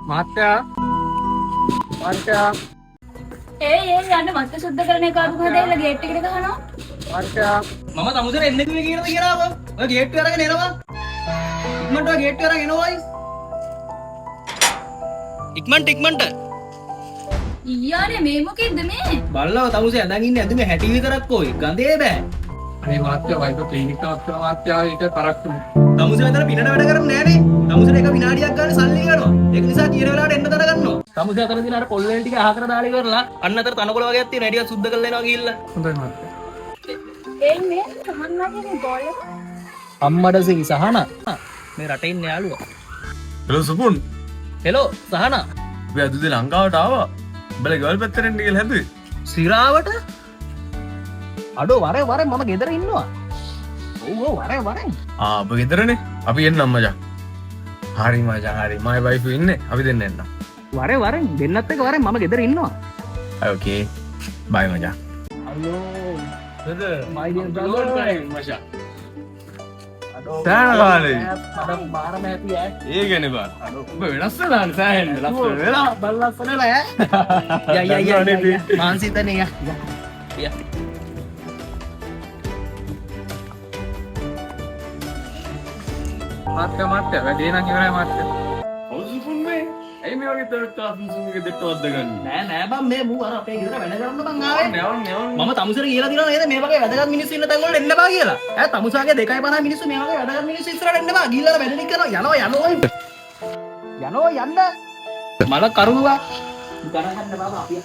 මහත්තයා මහත්තයා ඒ ඒ යන්න මත්ත සුද්ධ කරන එක ආපු ගහලා ඇවිල්ලා ගේට් එකට ගහනවා. මහත්තයා මම තමුසෙට එන්න කිව්වේ කියලාද කියලා ආවා. ඔය ගේට්ටුව අරගෙන එනවා. ඉක්මනට ඔය ගේට්ටුව අරගෙන එනවා අයි. ඉක්මනට ඉක්මනට. ඊයානේ මේ මොකෙන්ද මේ? බල්ලව තමුසේ ඇඳන් ඉන්නේ ඇඳුමේ හැටි විතරක් කොයි. ගඳේ බෑ. අනේ මහත්තයා වයිෆ් ක්ලිනික් එකක් කරා මහත්තයා ඒක පරක්කු. තමුසේ මෙතන පිනට වැඩ කරන්නේ නෑනේ. තමුසේට එක විනාඩියක් ගන්න සල්ලි ගන්නවා. ඒක නිසා කියන වෙලාවට එන්න තර ගන්නවා. තමුසේ අතන තියෙන අර පොල් වෙල් ටික අහකට දාලා ඉවරලා අන්න අතර තනකොළ වගේක් තියෙන ටිකක් සුද්ධ කරලා එනවා ගිහිල්ලා. හොඳයි මහත්තයා. ඒ මේ සහන් වගේ බෝල් එක. අම්මඩ සී සහන මේ රටේ ඉන්න යාළුවා. හෙලෝ සුපුන්, හෙලෝ සහන. අපි අද උදේ ලංකාවට ආවා. උඹලා ගෙවල් පැත්තට එන්න කියලා හැදුවේ. සිරාවට අඩෝ වරේ වරේ මම ගෙදර ඉන්නවා. ඔව් ඔව් වරේ වරේ. ආ ඔබ ගෙදරනේ. අපි එන්නම් මචං. හරි මචං හරි. මයි වයිෆ් ඉන්නේ. අපි දෙන්න එන්නම්. වරේ වරේ දෙන්නත් එක්ක වරේ මම ගෙදර ඉන්නවා. ඕකේ. බයි මචං. අයියෝ my dear මචං. අඩෝ සෑහෙන කාලෙයි. මට මාරම හැපි ඈ. ඒ ගැන බා. ඔබ වෙනස් වෙලානේ සෑහෙන්න. ලස්සන වෙලා. බල් ලස්සන වෙලා ඈ. යා යා යා යා, යා. මහන්සි තනේ යා. යා. යා. මහත්තයා මහත්තයා වැඩේ නම් ඉවරයි මහත්තයා. ඔව් සුපුන් මේ. ඇයි මේ වගේ තර්ඩ් ක්ලාස් මිනිස්සුන්ගේ ගෙදරට වද්ද ගන්නේ? නෑ නෑ බං මේ මූ අර අපේ ගෙදර වැඩ කරන්න බං ආවේ. යවන්න යවන්න. මම තමුසෙට කියලා දිනවා නේද මේ වගේ වැදගත් මිනිස්සු ඉන්න තැන් වලට එන්න බා කියලා. ඈ තමුසාගේ 2.50 මිනිස්සු මේ වගේ වැදගත් මිනිස්සු ඉස්සරහට එන්න බා. ගිහිල්ලා අර වැඩ ටික කරනවා යනවා යනවා යනවා යන්න. මල කරුවා. ගණන් ගන්න බාබා අපි.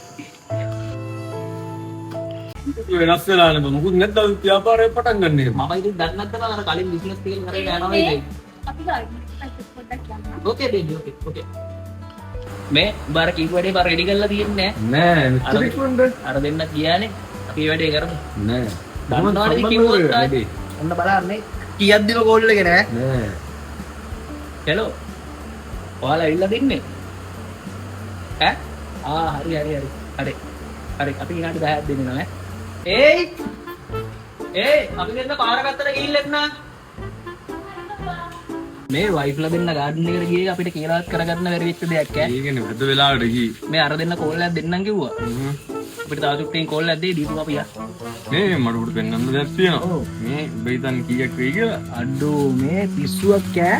වෙනස් වෙලානේ බං. මොකුත් නැද්ද අලුත් ව්‍යාපාරයක් පටන් ගන්න එහෙම? මම ඉතින් දන්නේ නැද්ද බං අර කලින් බිස්නස් එකෙන් කරගෙන යනවා මේ ඉතින්. අපි ගාඩන් එකට පොඩ්ඩක් යන්න. ඕකේ බේබි ඕකේ ඕකේ. මේ උඹ අර කිව්ව වැඩේ බා රෙඩි කරලා තියන්නේ නෑ නෑ. මෙච්චර ඉක්මනට. අර දෙන්න ගියානේ. අපි ඒ වැඩේ කරමු. නෑ. දන්නවනේ ඉතින් කිව්වොත් ආයේ. ඔන්න බලන්න මේ කීයක් දින කෝල් එක නෑ. නෑ. හෙලෝ. ඔයාලා ඇවිල්ලා දෙන්නේ? ඈ? ආ හරි හරි හරි. හරි. හරි අපි විනාඩි 10ක් දෙන්න නෑ. ඒයි. ඒයි අපි දෙන්න පාර පැත්තට ගිහිල්ලා එන්න. මේ වයිෆ්ලා දෙන්න ගාඩන් එකට ගියේ අපිට කියලාවත් කරගන්න බැරි වෙච්ච දෙයක් ඈ. ඒ කියන්නේ වැද වෙලාවට ගියේ. මේ අර දෙන්න කෝල් එකක් දෙන්නම් කිව්වා. අපිට තව චුට්ටකින් කෝල් එකක් දෙයි දීපු අපි යා. මේ මට උඩ පෙන්වන්න දෙයක් තියෙනවා. ඔව්. මේ උඹ හිතන්නේ කීයක් වෙයි කියලා? අඩෝ මේ පිස්සුවක් ඈ.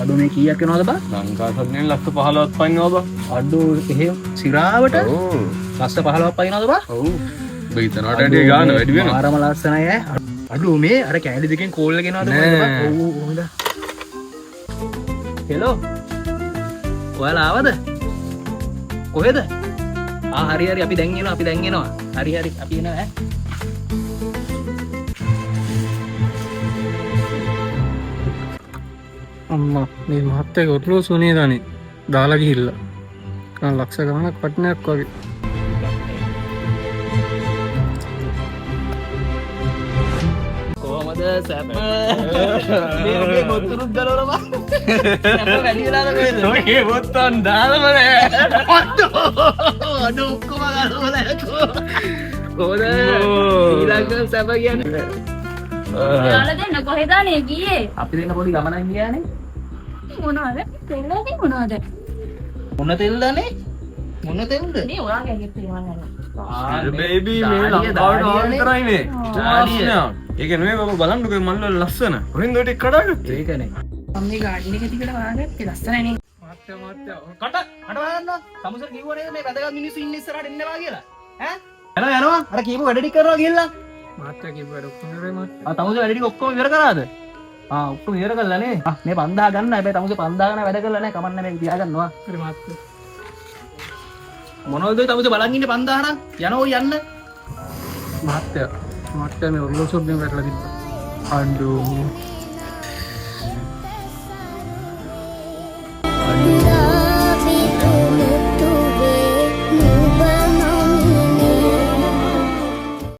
අඩෝ මේ කීයක් වෙනවද බං? ලංකා සල්ලියෙන් ලක්ෂ 15ක් පනිනවා බං. අඩෝ එහෙම සිරාවට ඔව්. ලක්ෂ 15ක් පනිනවද බං? ඔව්. උඹ හිතනවට වැඩිය ගාන වැඩි වෙනවා. මාරම ලස්සනයි ඈ. අඩෝ මේ අර කෑලි දෙකෙන් කෝල් එක එනවද නෑ. බං? ඔව් ඔව් හොඳ. හෙලෝ. ඔයාලා ආවද? කොහෙද? ආ හරි හරි අපි දැන් එනවා අපි දැන් එනවා. හරි හරි අපි එනවා ඈ. අම්මා මේ මහත්තයාගේ ඔට්ලෝසුව නේද අනේ දාලා ගිහිල්ලා. නිකන් ලක්ෂ ගණනක් වටිනයක් වගේ. කොහමද සැප? මේ ඔගේ බොත්තුරුත් ගලවලා බං. සැප වැඩි වෙලාද කොහෙද? ඔය බොත්තම් දාලම නෑ. අඩෝ ඔක්කොම ගලවලා යකෝ. කොහොමද? ඊළඟ සැප කියන්නේ. ඔයාලා දෙන්න කොහෙද අනේ ගියේ? අපි දෙන්න පොඩි ගමනක් ගියානේ. මොනවද? තෙල්ලදී මොනවද? මොන තෙල්ද අනේ? මොන තෙල්ද? මේ ඔයාගේ ඇඟේ තියෙනවා නේද? බේබි මේ ලංකාවට ආව විතරයි මේ. දාඩිය. ඒක නෙමෙයි බබා බලන්නකෝ මේ මල් වල ලස්සන. කොහෙන්ද ඔය ටික කඩාගත්තේ? ඒකනේ. මම මේ ගාඩන් එක දිගට හොයාගත්තේ ලස්සනයි නේ. මහත්තයා මහත්තයා කට කට වහන්න. තමුසෙට කිව්වා නේද මේ වැදගත් මිනිස්සු ඉන්න ඉස්සරහට එන්න එපා කියලා. ඈ? යනවා යනවා. අර කියපු වැඩ ටික කරනවා ගිහිල්ලා. මහත්තයා කිව්ව වැඩ ඔක්කොම ඉවරයි මහත්තයා. ආ තමුසේ වැඩ ටික ඔක්කොම ඉවර කරාද? ආ ඔක්කොම ඉවර කළා නේ. ආ මේ 5000 ගන්න. හැබැයි තමුසේ 5000 ගන්න වැඩ කළා නෑ. කමක් නෑ මේක තියාගන්නවා. හරි මහත්තයා. මොනවද ඔය තමුසේ බලන් ඉන්නේ 5000 නම්? යනවා ඔය යන්න. මහත්තයා මහත්තයා මේ ඔර්ලෝසුව බිම වැටලා තිබ්බා. අඩෝ